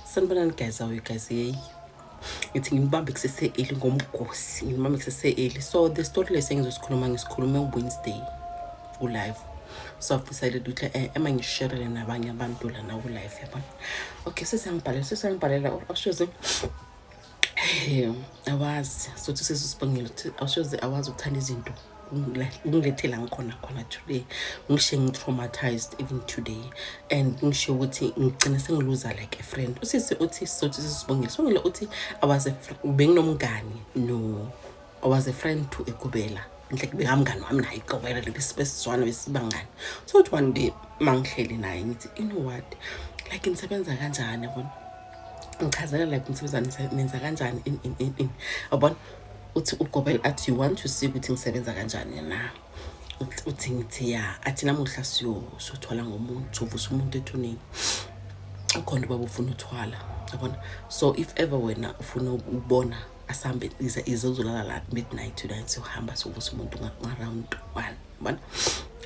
Sanibonani guys, how you guys? Hey, ngithi nginibambe kusese-early ngomgosi, nginibambe kusese-early. So the story lesi engizosikhuluma, ngisikhulume Wednesday ku-live, so I've decided ukuthi ema ngisharele nabanye abantu lana ku-live, yabona. Okay, sesiyangibhalela, sesiyangibhalela. Awushoze awazi sothi sesisibongile ukuthi awushoze awazi ukuthanda izinto ungilethela ngikhona khona today, ngishiye ngi-traumatized even today and ngishiye ukuthi ngigcine sengiluza like a friend. Usisi uthi, sothi sisibongile, sibongile uthi I was a benginomngani, no, I was a friend to ekubela, like bekamngani wami naye igobela besizwana, besibangani. So uthi one day mangihleli naye ngithi, "You know what, like nisebenza kanjani?" Yabona, ngichazela like nisebenza, nenza kanjani, in in in in, yabona. Uthi ugobela athi, "You want to see ukuthi ngisebenza kanjani na?" Uthi ngithi, "Ya." Athi, "Namuhla siyothwala ngomuntu, sovusa umuntu ethuneni, ukhona ubaba ufuna uthwala, yabona. So if ever wena ufuna ukubona, asambe, ize ize uzolala la midnight tonight, siyohamba sovusa umuntu nga-round 1," yabona.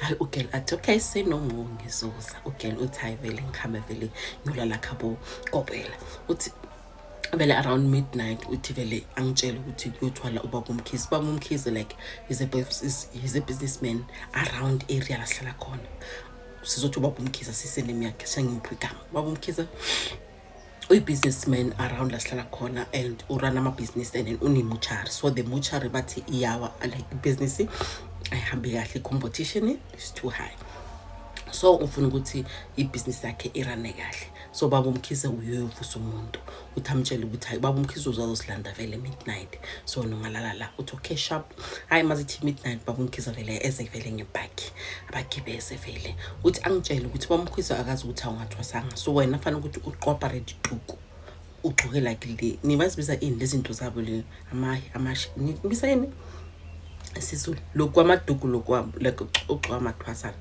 Hayi, ugirl athi, "Okay, say no more, ngizoza." Ugirl uthi, "Hayi vele ngihambe vele ngiyolala khabo gobela." Uthi vele around midnight, uthi vele angitshele ukuthi kuyothwala ubaba uMkhize. Ubaba uMkhize like he's a businessman around area la sihlala khona. Sizothi ubaba uMkhize, sisenemi yakhe, sengimuphi igama. Ubaba uMkhize uyi-businessman around la sihlala khona and urun amabhizinisi and then une-mortuary. So the mortuary bathi iyawa, like ibhizinisi ayihambi kahle, i-competition is too high, so ufuna ukuthi ibhizinisi yakhe irane kahle. So baba uMkhize uyovusa umuntu. Uthi amtshele ukuthi, "Hayi, baba uMkhize uzazosilanda vele midnight, so nongalala la." Uthi, "Okay, sharp." Hayi, mazithi midnight, baba uMkhize vele eze vele ngebhaki, abagibeze vele. Uthi angitshele ukuthi baba uMkhize akazi ukuthi awungathwasanga, so wena fanele ukuthi uqopha ready duku, ugcoke like le nibazibiza ini lezi zinto zabo le, nibiza yini isiZulu, lokhu kwamaduku lokwabo, like ugcoka amathwasana.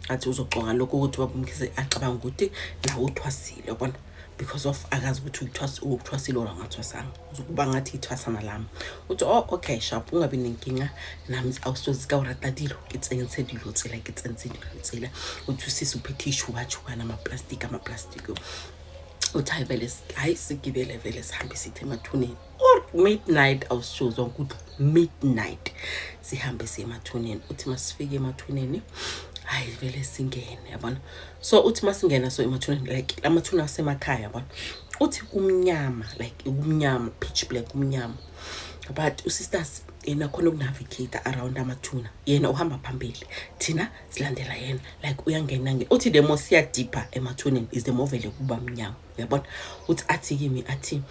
Athi uzogcoka lokho ukuthi ubaba uMkhize acabanga ukuthi nawe uthwasile, yabona, because of akazi ukuthi uthwasile or angathwasanga, uzokuba ngathi ithwasana lami. Uthi, "Oh, okay, sharp, ungabi nenkinga nami, awusozi ka o rata dilo, ke tsentshe dilo tsela, ke tsentse dilo tsela." Uthi usisi uphethe ishubatshuba namaplastic, amaplastic. Uthi, "Hayi vele, hayi sigibele vele, sihambe sithi emathuneni or midnight." Awusitsho zonke ukuthi midnight sihambe siye emathuneni. Uthi masifike emathuneni, hayi vele singene, yabona. So uthi masingena so emathuneni, like amathuna asemakhaya, yabona, uthi kumnyama, like kumnyama, pitch black, kumnyama, but usisters yena khona ukunavigate around amathuna, yena uhamba phambili, thina silandela yena, like uyangena nge. Uthi the more siya deeper emathuneni is the more vele kuba mnyama, uyabona. Uthi athi kimi, athi,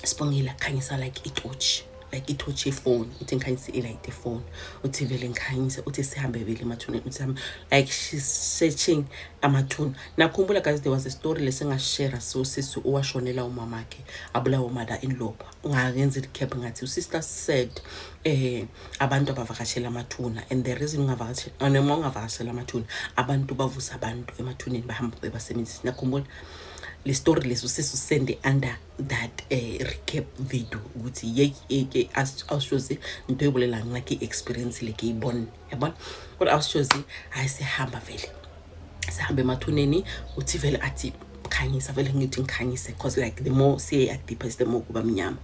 "Sibongile, khanyisa like itochi, like itochi yefoni." Uthi ngikhanyise i-light efoni. Uthi vele ngikhanyise. Uthi sihambe vele emathuneni. Uthi sihambe like she's searching amathuna. Nakhumbula guys, there was a story lesengashare, so sisi owashonela umamakhe, abulawa umother in law. Ungakenza i-recap, ngathi usister said abantu abavakashela amathuna and the reason ungavakashela, noma ungavakashela amathuna, abantu bavusa abantu emathuneni, bahamba bebasebenzisa. Nakhumbula le story leso, sesusende under that recap video ukuthi ye ke awushozi into ebolelang nna ke experience le ke ibone, yabona. Kodwa awushozi, hayi sihamba vele, sihambe emathuneni. Uthi vele athi, "Khanyisa vele." Ngithi ngikhanyise cause like the more siye deeper is the more kuba mnyama.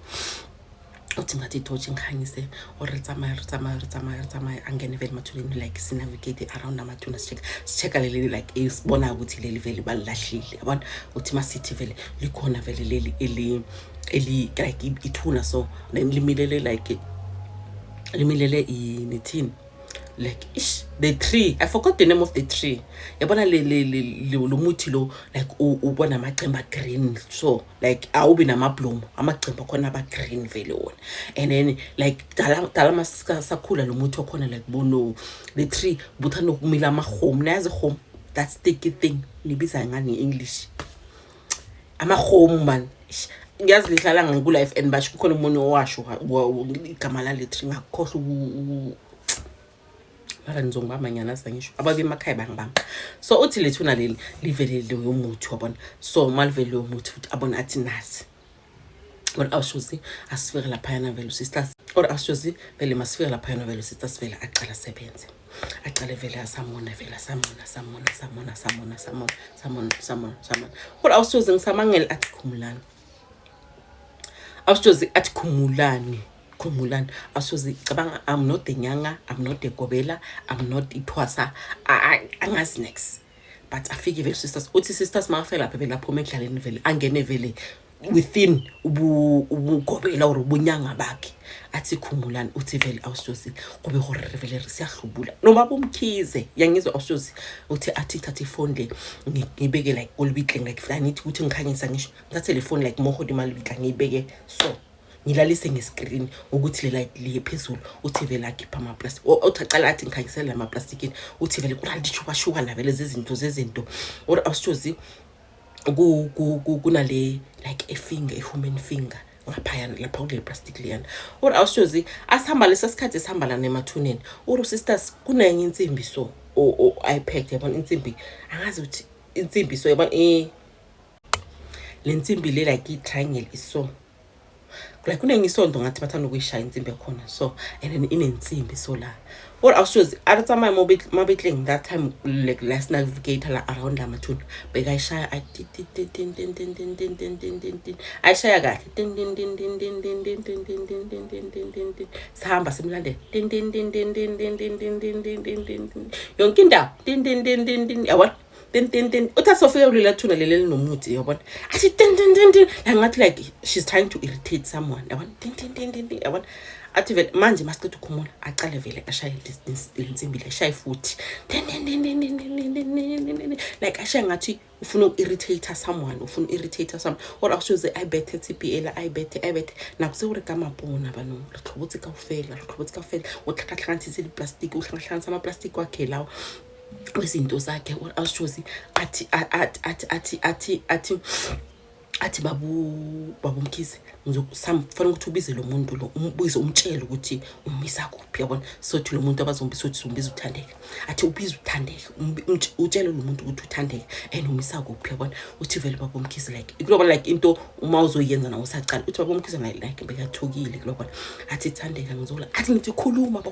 Uthi ngathi itochi ngikhanyise or re tsamaya, re tsamaya, re tsamaya, re tsamaya, angene vele emathuneni, like sinavigate around amathuna, si-check, si-check-a leli, like sibona ukuthi leli vele balilahlile, yabona. Uthi masithi vele likhona vele leli eli like ithuna, so then limilele, like limilele nithini, like ish, the tree, I forgot the name of the tree, yabona, le lo muthi lo, like ubona amacembe green, so like awubi namabloom, amacembe akhona aba green vele wona. And then like dala dala masakhula lo muthi wakhona, like bono the tree buthanda ukumila amahomu, nayazi ihomu, that sticky thing, nibiza ngani nge-English amahomu man? Ish, ngiyazi lihlala ngaku-life and basho kukhona umuntu owasho igama lale tree, ngakukhohlwa mara nizongibamba nyana ngisho ababe emakhaya bangibamba. So uthi lethuna leli livele loyo muthi, wabona. So malivele loyo muthi, uthi abona, athi nasi or awushozi asifike laphayana vele usisters, or awushozi vele masifike laphayana vele usisters vele aqala asebenze. Acale vele asamona vele asamona samona samona samona samona samona samona samona. Kodwa awusoze ngisamangele athi khumulani. Awusoze athi khumulani. Khumulani. Awusoze cabanga I'm not the nyanga, I'm not the gobela, I'm not ithwasa. Angazi next. But afike vele sisters uthi sisters makafika lapha vele aphuma ekudlaleni vele angene vele within ubugobela or ubunyanga bakhe athi khumulani uthi vele awusozi kube gore re vele re siyahlubula noma bomkhize yangizwa awusozi uthi athi thatha ifoni le ngibeke like kolibitleng like funa ngithi ukuthi ngikhanyisa ngisho ngithathe le phone like mo godimo lebitla ngiyibeke so ngilalise ngescreen ukuthi le light liye phezulu uthi vele akhipha amaplastic uthi acala athi ngikhanyisele la maplastikini uthi vele kunalishubashuba la vele zezinto zezinto or awusozi kunale like a finger, a human finger ngaphayana lapha kule plastic leyana or awushozi asihamba lesa sikhathi sihamba lana emathuneni or sisters kunenye insimbi so ayiphethe yabona insimbi angazi ukuthi insimbi so yabona le nsimbi le like i-triangle iso like kunenye isonto ngathi bathanda ukuyishaya insimbi yakhona so and then inensimbi so la or awushozi a re tsamaya mo mabetleng that time like last navigator la around la mathuna bekayishaya ayi tin tin tin tin tin tin tin tin tin tin tin ayishaya kahle tin tin tin tin tin tin tin tin tin tin tin tin tin tin tin sihamba simlandela tin tin tin tin tin tin tin tin tin tin tin tin tin yonke indawo tin tin tin tin tin yabona tin tin tin uthi asofika kulela thuna leli elinomuthi yabona athi tin tin tin tin like ngathi like she's trying to irritate someone yabona tin tin tin tin tin yabona athi vele manje masiqeda ukhumula acale vele ashaye le nsimbi le ashaye futhi tin tin tin tin tin tin tin tin like ashaye ngathi ufuna uku-irritate someone ufuna u-irritate someone or awusoze ayibethe TPL ayibethe ayibethe nakuse gore ka mapona banong re tlhobotse kaofela re tlhobotse kaofela o tlhakatlhakantshitse di-plastic o hlangahlanganisa ama-plastic wakhe lawo wezinto zakhe awushozi athi athi athi athi athi athi athi babu babumkhize ngizokufanele ukuthi ubize lo muntu lo umbuze umtshele ukuthi umisa kuphi yabona sothi lo muntu abazombisa ukuthi umbiza uthandeka athi ubiza uthandeka utshele lo muntu ukuthi uthandeka and umisa kuphi yabona uthi vele babumkhize like kuloba like into uma uzoyenza nawe usaqala uthi babumkhize like bekathukile kulobona athi thandeka ngizola athi ngithi khuluma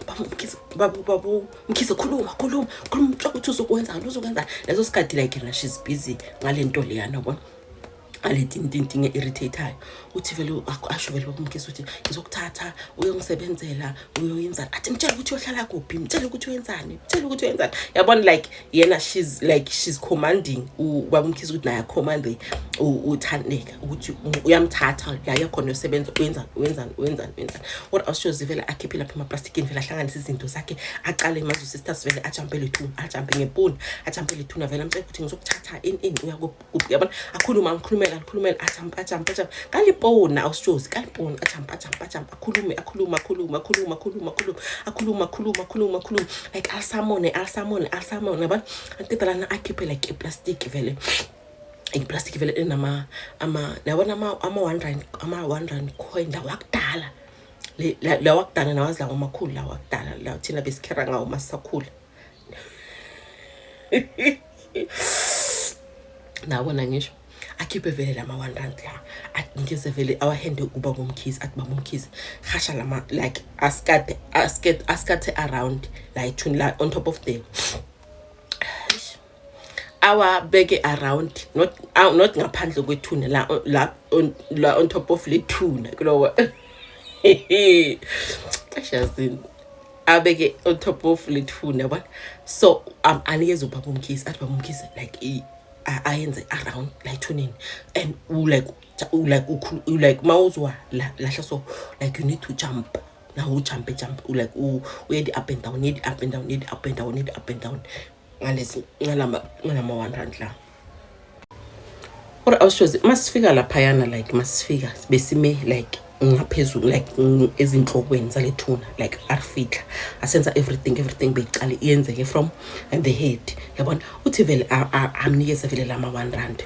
babumkhize babu babu Mkhize khuluma khuluma khuluma utshela ukuthi uzokwenzani uzokwenzani leso sikhathi like yena she's busy ngale nto leyana yabona ngale tintinti nge-irritate-ayo uthi vele asho vele baba umkhize ukuthi ngizokuthatha uyongisebenzela uyoyenzani athi mtshele ukuthi uyohlala kuphi mtshele ukuthi uyenzani mtshele ukuthi uyenzani yabona like yena she's like she's commanding ubaba umkhize ukuthi naye acommande uthandeka ukuthi uyamthatha la yakhona uyosebenza uyenzani uyenzani uyenzani uyenzani or awushozi vele akhiphe lapha emaplastikini vele ahlanganise izinto zakhe acale mazu sisters vele ajampele ithuna ajampe ngempuni ajampele ithuna vele amtshela ukuthi ngizokuthatha in in uya kuphi yabona akhuluma angikhulumela angikhulumela ajampe ajampe ajampe kalipona awushozi kalipona ajampe ajampe ajampe akhulume akhulume akhulume akhulume akhulume akhulume akhulume akhulume akhulume akhulume like alsamone alsamone alsamone yabona aqeda lana akhiphe like iplastic vele iplastic vele enama ama yabona ama ama 1 rand ama 1 rand coin lawa akudala lawa akudala nawazi lawa amakhulu lawa akudala lawa thina besikhera ngawo masisakhula nabona ngisho akhiphe vele lama 1 rand la anikeze vele awahende kuba ngumkhizi athi baba umkhizi hasha lama like askate askate askate around la ithuni la on top of the awabeke around not not ngaphandle kwethuna la la on, la on top of lethuna kulowa ashazini abeke on top of lethuna yabona so anikeze ubaba umkhizi athi baba umkhizi like ayenze around la ethuneni and u like u like u like mawuzwa lahla so like you need to jump now ujumpe jump like uye di up and down need up and down need up and down need up and down ngalezi ngalama ngalama 1 rand la or awushozi masifika laphayana like masifika besime like ngaphezulu like ezinhlokweni zalethuna like arifihla asenza everything everything beyiqale iyenzeke from the head yabona uthi vele amnikeze vele lama 1 rand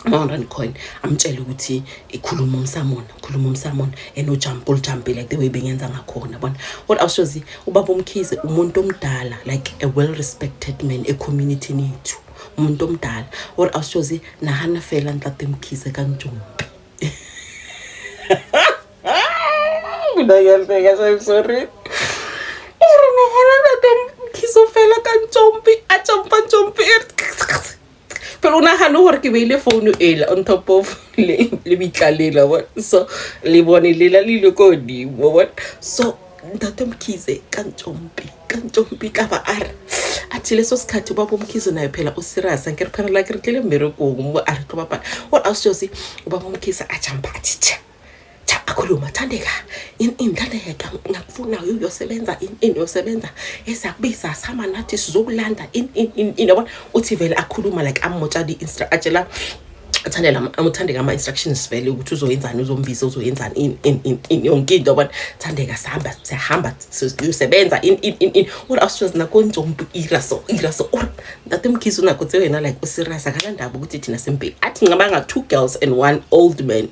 ama-one coin amtshele ukuthi ikhuluma umsamona khuluma umsamona and ujump ulijampe like the way bengenza ngakhona bona kodwa awushozi ubaba umkhize umuntu omdala like a well respected man ecommunitini yethu umuntu omdala or awushozi nahana fela ntate mkhize kanjumpi mina ngiyahleka I'm sorry. fela ka ntsompi, a jumpa ntsompi e phela o nagane gore ke beile founu ele on top of le bitla lela, wa bona? So le bone lela le ile ko godimo, wa bona? So ntate Mkhize ka ntsompi, ka ntsompi, ka ba a re athi leso sikhathi ubaba uMkhize naye phela userious, angeke phela like re tlile mmerekong mo, a re tlo bapala. Ore awusjosi, ubaba uMkhize ajumpa athi cha cha, akhuluma, "Thandeka, in in Thandeka, ngakufuna uyosebenza, in in uyosebenza, esakubiza sama nathi sizokulanda, in in in in." Yabona, uthi vele akhuluma like amotsha di atshela athandela amuthandeka ama-instructions vele ukuthi uzoyenzani, uzombiza, uzoyenzani, in in in in yonke into, yabona. "Thandeka, sihamba, siyahamba, uyosebenza, in in in in." Ore awushozi nako ntsompi ira so ira so. Ore ntate Mkhize unako tse wena like userious, akanandaba ukuthi thina simpeki. Athi ngicabanga two girls and one old man,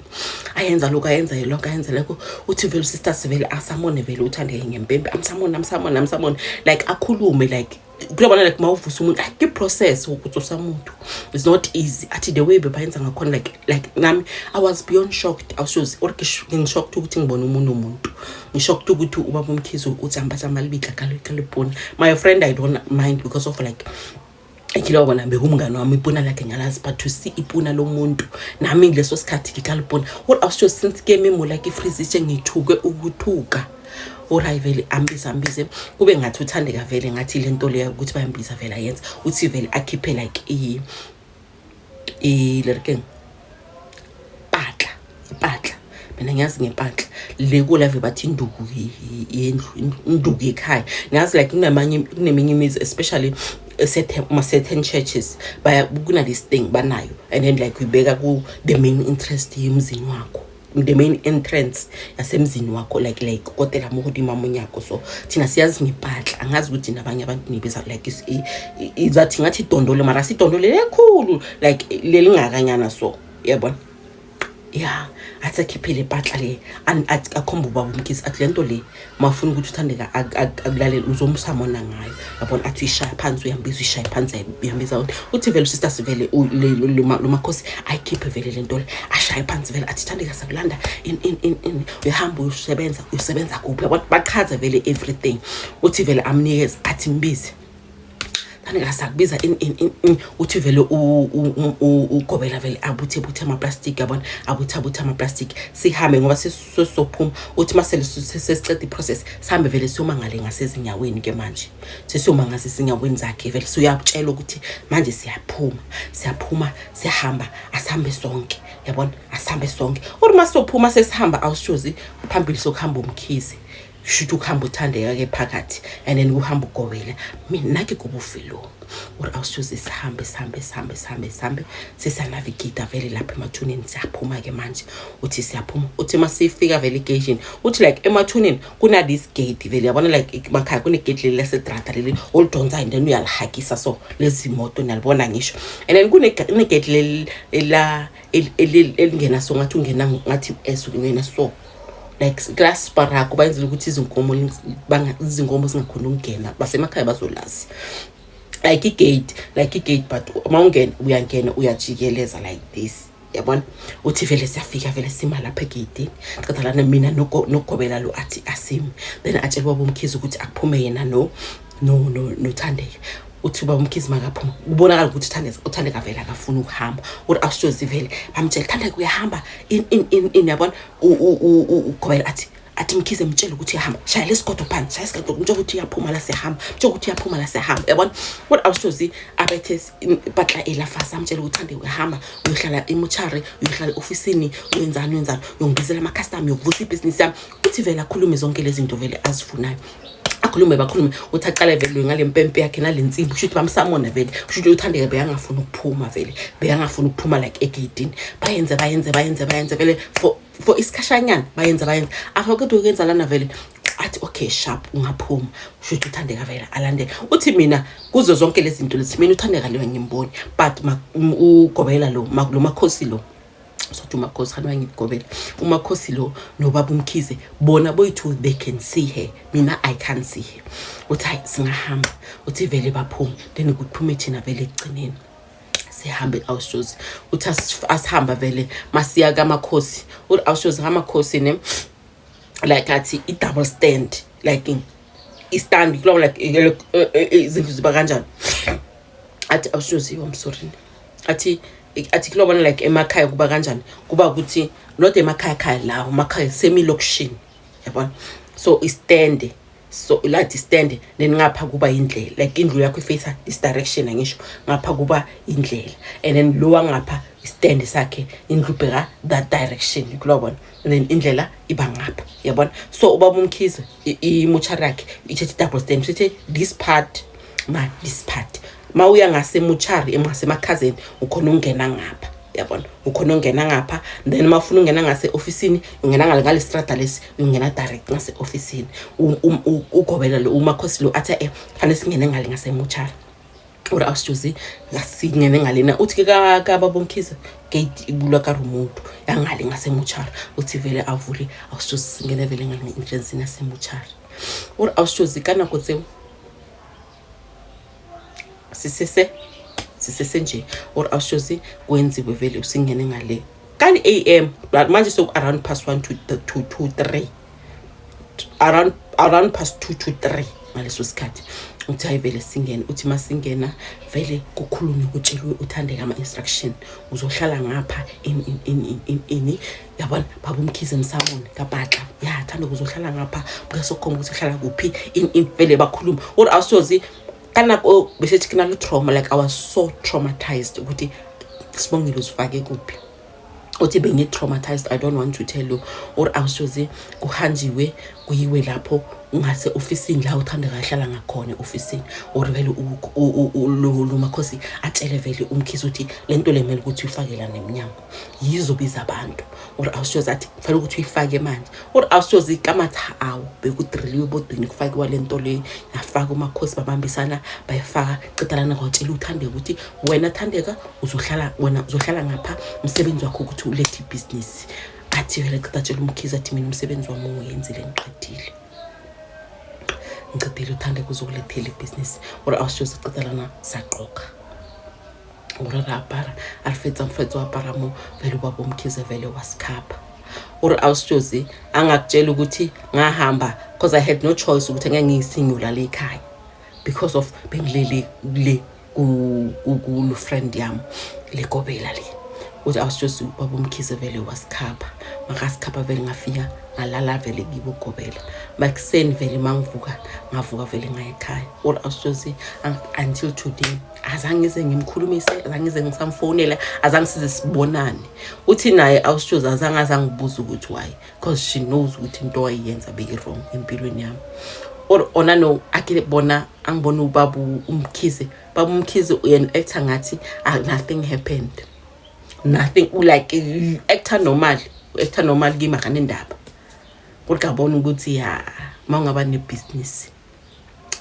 ayenza lokhu, ayenza lokho, ayenza lokho. Uthi vele usisters vele asamone vele uthandeke ngempempe, amsamone, amsamone, amsamone, like akhulume like kuyabona like mawuvusa umuntu, like i-process wokutsusa umuntu is not easy. Athi the way bebayenza ngakhona, like nami I was beyond shocked, awushozi. Or ngishocked ukuthi ngibone umuntu umuntu, ngishocked ukuthi ubaba uMkhize uthi ambatha libitla kalipona. My friend, I don't mind because of like ekhile wabona bekumngani wami, ipuna lakhe ngalazi, but to see ipuna lomuntu nami kuleso sikhathi ngikalipona, or awusho, since ke memo like ifreeze ngithuke ukuthuka. Urayi vele ambize, ambize, kube ngathi uthandeka vele ngathi le nto leyo ukuthi bayambiza vele ayenza. Uthi vele akhiphe like i lerikeng patla, ipatla, mina ngiyazi ngempatla le kulave bathi induku yendlu, induku yekhaya. Ngiyazi like kunamanye, kuneminye imizi, especially certain churches, baya kuna this thing banayo, and then like uyibeka ku the main interest yemzini wakho, the main entrance yasemzini wakho, like kotela mo godimo monyako. So thina siyazi ngepatla, angazi ukuthi nabanye abantu nibiza like izathi ngathi idondolo, mara sidondolo lekhulu like lelingakanyana, so yabona ya. Athi akhiphele ipatla le, akhomba ubaba uMkhize, athi le nto le mafuna ukuthi uthandeka akulalela, uzomsamona ngayo, yabona. Athi uyishaya phansi, uyambiza, uyishaya phansi, uyambiza. Uthi vele usister sivele lo makhosi ayikhiphe vele le nto le, ashaye phansi vele, athi, "Thandeka, sakulanda, in in in in uyahamba uyosebenza, uyosebenza kuphi?" Yabona, bachaze vele everything. Uthi vele amnikeze, athi mbize, "Thandeka, sakubiza, in in in in." Uthi vele ugobela vele abuthe buthe amaplastic, yabona, abuthe abuthe amaplastic, sihambe ngoba sesizophuma. Uthi masele sesiceda i-process, sihambe vele siyoma ngale ngasezinyaweni ke manje, sesiyoma ngasezinyaweni zakhe vele, siyatshela ukuthi manje siyaphuma, siyaphuma, siyahamba, asihambe sonke, yabona, asihambe sonke. Uri masizophuma sesihamba, awushozi, phambili sokuhamba uMkhize, shuthi ukuhamba uthandeka-ke phakathi, and then kuhamba ugobela, mina ke kubufelo. Uri awushozi, sihambe, sihambe, sihambe, sihambe, sihambe, sesiyanavigata vele lapha emathuneni, siyaphuma-ke manje. Uthi siyaphuma, uthi masifika vele egeyishini, uthi like emathuneni kuna this gate vele, yabona, like emakhaya kune-gate leli lasedrata leli oludonsayo and then uyalihakisa, so lezi moto niyalibona ngisho, and then kune-gate leli la elingena so ngathi ungena ngathi es ungena so like glass barako, bayenzela ukuthi izinkomo izinkomo zingakhoni ukungena. Basemakhaya bazolazi like igate, like igate, but uma ungena uyangena uyajikeleza like this, yabona. Uthi vele siyafika vele, sima lapha egeyidini, ceda lana mina nogobela lo, athi asimi, then atshela ubaba uMkhize ukuthi akuphume yena no noThandeka. Uthi ubaba uMkhize makaphuma, kubonakala ukuthi uThandeka vele akafuni ukuhamba. Uri awushozi vele bamtshela, "Thandeka, uyahamba, in in in in," yabona. Ugobela athi, "Mkhize, mtshele ukuthi uyahamba, shaya lesigodo phansi, shaya isigodo, mtshele ukuthi uyaphuma la, siyahamba, mtshele ukuthi uyaphuma la, siyahamba," yabona. Kodwa awushozi abethe ipatla elafasa, amtshele ukuthi, "Thande, uyahamba, uyohlala emochari, uyohlala e-ofisini, uyenzani, uyenzani, uyongibizela amakhastama, uyokuvusa ibhizinisi yami." Uthi vele akhulume zonke lezi zinto vele azifunayo, akhulume, bakhulume. Uthi aqale vele ngale mpempe yakhe nale nsimbi, kusho ukuthi bamsamona vele, kusho ukuthi uThandeka bekangafuni ukuphuma vele, bekangafuni ukuphuma like egeyidini. Bayenze, bayenze, bayenze, bayenze vele for isikhashanyana, bayenze, bayenze, after kodwa ukwenza lana vele athi, "Okay, sharp, ungaphuma." Kusho ukuthi uThandeka vele alandele. Uthi mina kuzo zonke lezi zinto lezi, mina uThandeka leyo ngimboni, but ugobela lo lo makhosi lo, sothi umakhosi khani wangigobela, umakhosi lo nobaba uMkhize, bona boyi-two they can see her, mina I can't see her. Uthi hayi, singahamba. Uthi vele baphume, then kuphume thina vele ekugcineni, sihambe. Awushozi, uthi asihamba vele masiya kamakhosi. Uthi awushozi kamakhosi ne like athi i-double stand, like Istand kulo like izindlu ziba kanjani. Athi awushoziwe, I'm sorry, athi kulobona like emakhaya kuba kanjani, kuba ukuthi not emakhaya khaya lawo emakhaya semilokishini, yabona. So istand, so lathi stand, then ngapha kuba indlela, like indlu yakho ifacea this direction, angisho, ngapha kuba indlela, and then lo wangapha istand sakhe indlu bheka that direction kulobona, and then indlela iba ngapha, yabona. So ubaba uMkhize imuchari yakhe ithethe double stand, sithe this part ma this part ma uya ngasemuchari ngasemakhazeni ukhona ungena ngapha, yabona, ukhona ungena ngapha. Then uma ufuna ungena ngase-ofisini ungena ngale strata lesi, ungena direct ngase-ofisini. Ugobela lo umakhosi lo athi fanele singene ngale ngasemuchari or awusijozi ngasingene ngalena. Uthi ke kababa uMkhize gate ibulwa ka remote yangale ngasemuchari. Uthi vele avule, awusijozi, singene vele ngale nge-entrance yasemuchari. Or awusijozi, ka nako tseo sisese nje. Or awushozi, kwenziwe vele usingene ngale kani am, but manje soku around past 1 to 2 3, around past 2 to 3 ngaleso sikhathi. Uthi hayi vele singene. Uthi masingena vele kukhulunywe, kutshelwe uThandeka ama-instruction, uzohlala ngapha ini ini ini ini, yabona, baba uMkhize msamone kabhatla ya Thandeka, uzohlala ngapha, buyasokhomba ukuthi uhlala kuphi, ini ini, vele bakhuluma. Or awusozi, ka nako besethi ke na le trauma, like I was so traumatized ukuthi Sibongile uzifake kuphi. Uthi bengi-traumatized, I don't want to tell you. Or awusoze, kuhanjiwe kuyiwe lapho ungase ofisini la uThandeka ahlala ngakhona e-ofisini. Or vele lo makhosi atshele vele uMkhize ukuthi le nto le kumele ukuthi uyifake la nemnyango, yizobiza abantu. Or awusoze, athi kufanele ukuthi uyifake manje. Or awusoze, kamatha awo bekudriliwe ebodweni, kufakiwa le nto le, yafaka umakhosi, babambisana bayifaka. Cedalana kwatshela uThandeka ukuthi wena Thandeka uzohlala, wena uzohlala ngapha, umsebenzi wakho ukuthi ulethe ibhizinisi. Athi vele ceda tshela uMkhize, athi mina umsebenzi wami ungiyenzile, ngiqedile, ngicedile, uThandeka uzokulethela ibhizinisi. Or awusijoze, ceda lana saqoka gore re apara, a re fetsa mfetso apara mo vele ubaba uMkhize vele wasikhapha. Or awusijozi, angakutshela ukuthi ngahamba because I had no choice ukuthi ngeke ngiyisinyula ekhaya because of bengilele le kulo friend yami legobela le. Uthi awusijozi, ubaba uMkhize vele wasikhapha. Makasikhapha vele ngafika ngalala vele kibo gobela. Makuseni vele mangivuka, ngavuka vele ngaya ekhaya. Or awusijozi, until today azange ngize ngimkhulumise, azange ngize ngisamfonela, azange size sibonane. Uthi naye awusijozi azange azangibuza ukuthi why, because she knows ukuthi into wayiyenza beyi-wrong empilweni yami. Or ona no ake bona angibona ubaba uMkhize, baba uMkhize yena actor ngathi nothing happened, nothing, like actor normal, actor normal kimi akanendaba. Kodwa ngabona ukuthi ya uma ungaba nebhizinisi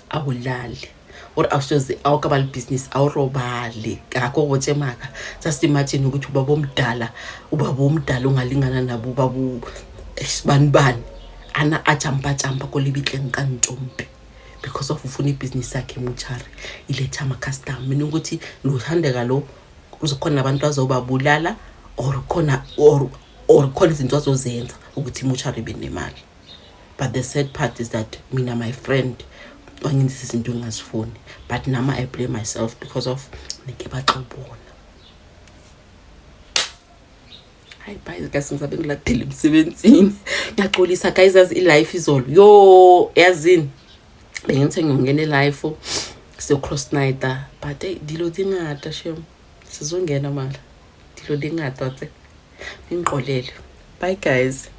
awulali. Or awusoze awukaba libhizinisi awurobali ngakho botse maka. Just imagine ukuthi ubaba omdala, ubaba omdala ungalingana nabo ubaba sibani bani ana ajampa jampa kolibitleng ka ntombi because of ufuna ibhizinisi yakhe emuchari iletha ama-customer. Mina ukuthi loThandeka lo uzokhona nabantu azobabulala or khona or khona izinto azozenza ukuthi imuchari ibe nemali. But the sad part is that mina my friend wangenzisa izinto engingazifuni, but nama I blame myself because of nike baxobona. Hayi, bye guys, ngizabe ngiladela emsebenzini, ngiyaxolisa guys. Yazi i-life izolo yo, yazini bengithe ngiyongena e-life siyo-cross nighter, but hey, dilo di ngata shem, sizongena mala dilo di ngata tse ningixolele. Bye guys.